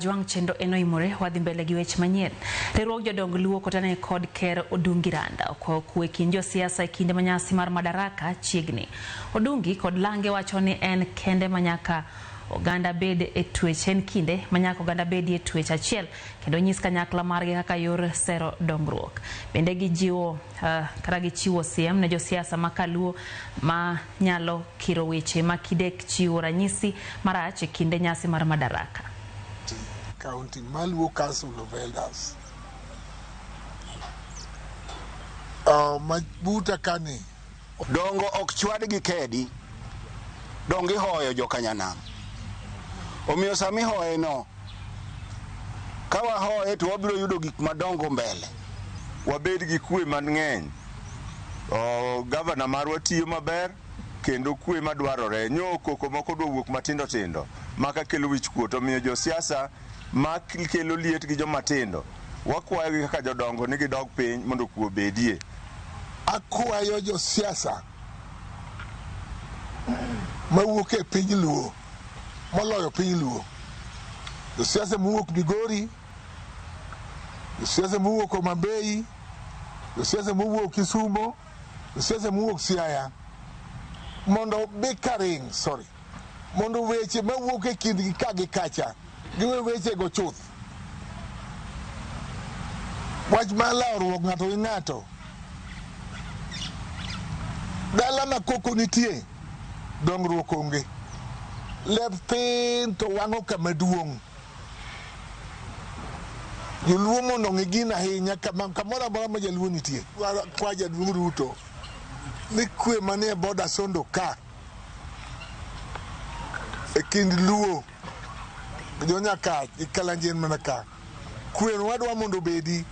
Jwang' chenro eno imore wadhi mbele gi weche manyien. Riwruog jodong Luo kotane kod Ker Odungi Randa okwayo kwe kind josiasa e kinde ma nyasi mar Madaraka chiegni. Odungi kod lange wacho ni en kende manyaka oganda bed e twech en kinde manyaka oganda bedie twech achiel kendo nyis kanyakla margi kaka yor sero dongruok. Bende gijiwo kata gichiwo siem ne josiasa ma kaluo ma nyalo kiro weche ma kidek chiwo ranyisi marach e kinde nyasi mar Madaraka. County Maluo Council of Elders. Mabuta kani. Dongo ok chwad gi kedi, dongo ihoyo jokanyanam. Omiyo sama ihoye no, ka wahoye to wabiro yudo gik madongo mbele. Wabed gi kwe mang'eny. Gavana marwa tiyo maber kendo kwe madwarore. Nyo koko moko dwa wuok matindo tindo maka kelo wich kuot. Omiyo josiasa ma kelo liet gi joma tindo, wakwayogi kaka jodongo ni gidog piny mondo kwe obedie. Akwayo josiasa mawuok e piny Luo, moloyo piny Luo, josiasa mowuok Migori, josiasa mowuok Homa Bay, josiasa mowuok Kisumo, josiasa mowuok Siaya, mondo bickering, sorry, mondo weche mawuok e kindgi ka gi kacha, giwe wechego chuth. Wach mar lawruok ng'ato gi ng'ato, dala ma koko nitie, dongruok onge. Lep thin to wang'o kama duong'. Joluo mondo ong'e gino ahinya kamoro amora ma jaluo nitie. Kwa jaduong' Ruto ni kwe manie border Sondu ka e kind Luo gi jo Nyakach gi Kalenjin mana ka. Kwe wadwa mondo obedi.